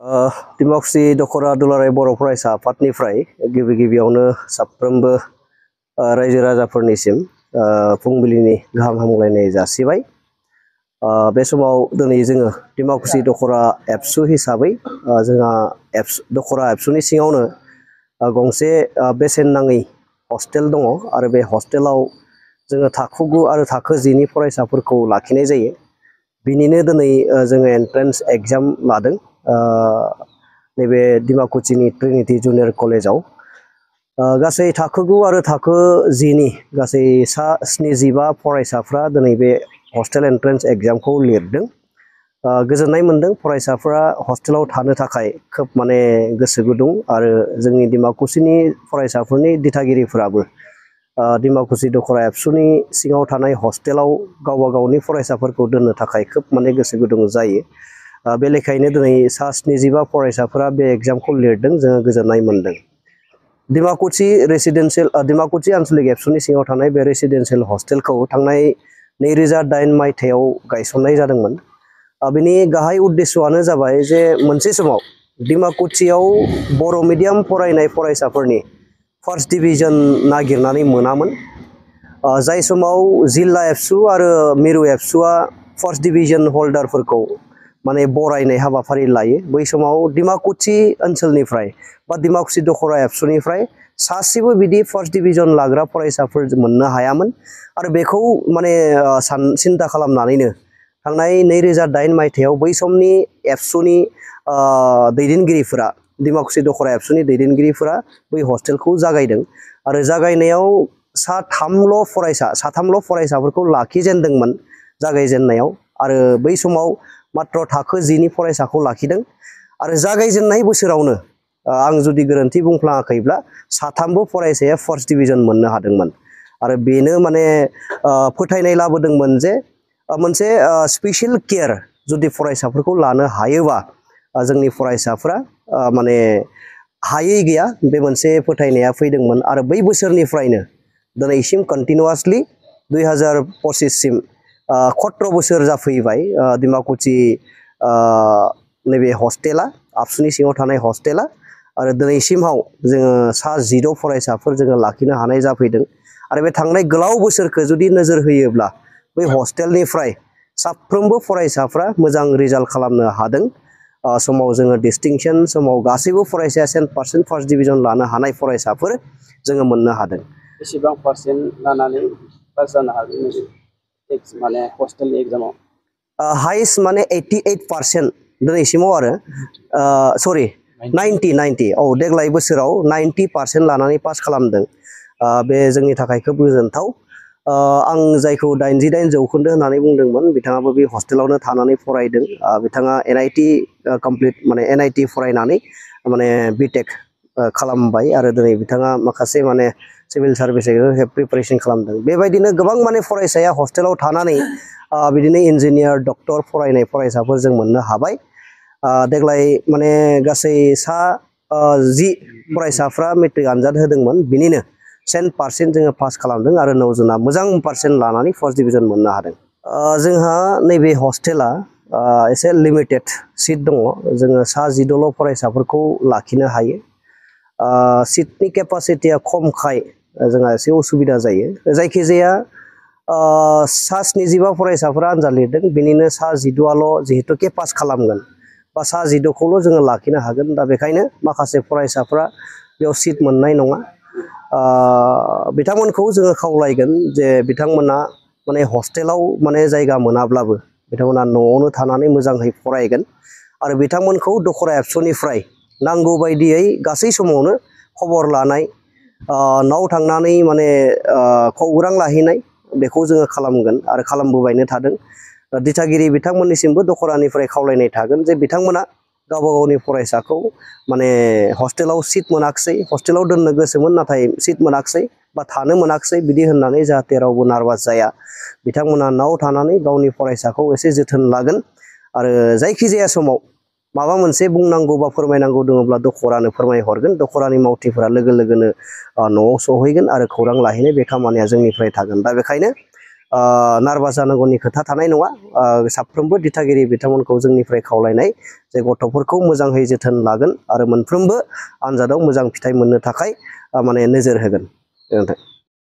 डिमाकुसि दखरा दुलाराय बर' फरायसा आफादनिफ्राय गिबियावनो साफ्रोमबो रायजो राजाफोरनिसिम फुंबिलिनि गाहाम हामलायनाय जासिबाय। बे समाव दिनै जोङो डिमाकुसि दखरा एबसु हिसाबै जोंहा दखरा एबसुनि सिङावनो गंसे बेसेन नाङै हस्टेल दङ आरो बे हस्टेलाव जोङो थाखो 9 आरो थाखो 10 नि फरायसाफोरखौ लाखिनाय जायो। बिनिनो दिनै जोङो एन्ट्रेन्स एग्जाम लादों नैबे डिमाकुसिनि ट्रिनिटी जुनियर कलेजाव। गासै थाखो 9 आरो थाखो 10 नि गासै सा 75 फरायसाफ्रा दिनै बे हस्टेल एन्ट्रेन्स एग्जामखौ लिरदों। गोजोननाय मोनदों फरायसाफ्रा हस्टेलाव थानो थाखाय खोब माने गोसो गुदुं आरो जोंनि डिमाकुसिनि फरायसाफोरनि दिथागिरिफोराबो डिमाकुसि दखरा एबसुनि सिङाव थानाय हस्टेलाव गावबा गावनि फरायसाफोरखौ दोननो थाखाय खोब माने गोसो गुदुं जायो। बे लेखायैनो दिनै सा 75 फरायसाफोरा बे एग्जामखौ लिरदों, जोङो गोजोननाय मोनदों। डिमाकुसि आन्चलिक एबसुनि सिङाव थानाय बे रेसिडेन्सियेल हस्टेलखौ थांनाय 2008 मायथाइयाव गायसननाय जादोंमोन। बेनि गाहाय उद्देश्यआनो जाबाय जे मोनसे समाव डिमाकुसियाव बर' मिडियाम फरायनाय फरायसाफोरनि फार्स्ट डिभिजन नागिरनानै मोनामोन। जाय समाव जिल्ला एबसु आरो मिरु एबसुआ फार्स्ट डिभिजन हल्डारफोरखौ माने बरायनाय हाबाफारि लायो, बै समाव डिमाकुसि ओनसोलनिफ्राय बा डिमाकुसि दखरा एबसुनिफ्राय सासेबो बिदि फार्स्ट डिभिजन लाग्रा फरायसाफोर मोननो हायामोन। आरो बेखौ माने सिन्था खालामनानैनो थांनाय 2008 मायथाइयाव बै समनि एबसुनि दैदेनगिरिफोरा, डिमाकुसि दखरा एबसुनि दैदेनगिरिफोरा बै हस्टेलखौ जागायदों आरो जागायनायाव साथामल' फरायसाफोरखौ लाखिजेनदोंमोन जागायजेननायाव। आरो बै समाव मात्र थाखो 10 नि फरायसाखौ लाखिदों आरो जागायजेननाय बोसोरावनो आं जुदि गोरोन्थि बुंफ्लाङाखैब्ला साथामबो फरायसाया फार्स्ट डिभिजन मोननो हादोंमोन। आरो बेनो माने फोथायनाय लाबोदोंमोन जे मोनसे स्पेसियल केयार जुदि फरायसाफोरखौ लानो हायोबा जोंनि फरायसाफ्रा माने हायै गैया, बे मोनसे फोथायनाया फैदोंमोन। आरो बै बोसोरनिफ्रायनो दिनैसिम कन्टिनिउआसलि 2025 सिम 17 बोसोर जाफैबाय डिमाकुसि नैबे हस्टेला, आबसुनि सिङाव थानाय हस्टेला। आरो दिनैसिमाव जोङो सा 16 फरायसाफोर जोङो लाखिनो हानाय जाफैदों। आरो बे थांनाय गोलाव बोसोरखौ जुदि नोजोर होयोब्ला बै हस्टेलनिफ्राय साफ्रोमबो फरायसाफ्रा मोजां रिजाल्ट खालामनो हादों। समाव जोङो डिस्टिंसन, समाव गासैबो फरायसाया 100% फार्स्ट डिभिजन लानो हानाय फरायसाफोर जोङो मोननो हादों। बेसेबां पार्सेन्ट लानानै पास जानो हागोन माने हस्टेलनि एग्जामाव? हाइस्ट माने 88% दिनैसिमाव आरो सरि 90 औ देग्लाय बोसोराव 90% लानानै पास खालामदों। बे जोंनि थाखाय खोब गोजोनथाव। आं जायखौ 98 जौखोन्दो होननानै बुंदोंमोन, बिथाङाबो बे हस्टेलावनो थानानै फरायदों। बिथाङा NIT कमप्लिट माने NIT फरायनानै माने बिटेक खालामबाय आरो दिनै बिथाङा माखासे माने सिभिल सार्भिस प्रिपारेसन खालामदों। बेबायदिनो गोबां माने फरायसाया हस्टेलाव थानानै बिदिनो इन्जिनियार, डक्टर फरायनाय फरायसाफोर जों मोननो हाबाय। देग्लाय माने गासै सा 10 फरायसाफ्रा मेट्रिक आनजाद होदोंमोन, बिनिनो 100% जोङो पास खालामदों आरो 9 जना मोजां पार्सेन्ट लानानै फार्स्ट डिभिजन मोननो हादों। जोंहा नैबे हस्टेला एसे लिमिटेड सिट दङ। जोङो सा 16 फरायसाफोरखौ लाखिनो हायो। सिटनि केपासिटिया खमखाय जोंहा एसे उसुबिदा जायो। जायखिजाया सा 75 फरायसाफोरा आनजाद लिरदों, बेनिनो सा 16आल' जिहेतुके पास खालामगोन बा सा 16खौल' जोङो लाखिनो हागोन। दा बेखायनो माखासे फरायसाफ्रा बेयाव सिट मोननाय नङा। बिथांमोनखौ जोङो खावलायगोन जे बिथांमोना माने हस्टेलाव माने जायगा मोनाब्लाबो बिथांमोना न'आवनो थानानै मोजाङै फरायगोन। आरो बिथांमोनखौ दखरा एबसुनिफ्राय नांगौ बायदियै गासै समावनो खबर लानाय, न'आव थांनानै माने खौरां लाहैनाय, बेखौ जोङो खालामगोन आरो खालामबोबायनो थादों। दिथागिरि बिथांमोननिसिमबो दखरानिफ्राय खावलायनाय थागोन जे बिथांमोना गावबा गावनि फरायसाखौ माने हस्टेलाव सिट मोनाखिसै, हस्टेलाव दोननो गोसोमोन नाथाय सिट मोनाखिसै बा थानो मोनाखिसै बिदि होननानै जाहाथे रावबो नार्भास जाया। बिथांमोना न'आव थानानै गावनि फरायसाखौ एसे जोथोन लागोन आरो जायखिजाया समाव माबा मोनसे बुंनांगौ बा फोरमायनांगौ दङब्ला दखरानो फोरमायहरगोन। दखरानि मावथिफोरा लोगो लोगोनो न'आव सहैगोन आरो खौरां लाहैनाय बे खामानिया जोंनिफ्राय थागोन। दा बेखायनो नार्भास जानांगौनि खोथा थानाय नङा। साफ्रोमबो दिथागिरि बिथांमोनखौ जोंनिफ्राय खावलायनाय जे गथ'फोरखौ मोजाङै जोथोन लागोन आरो मोनफ्रोमबो आनजादाव मोजां फिथाइ मोननो थाखाय माने नोजोर होगोन।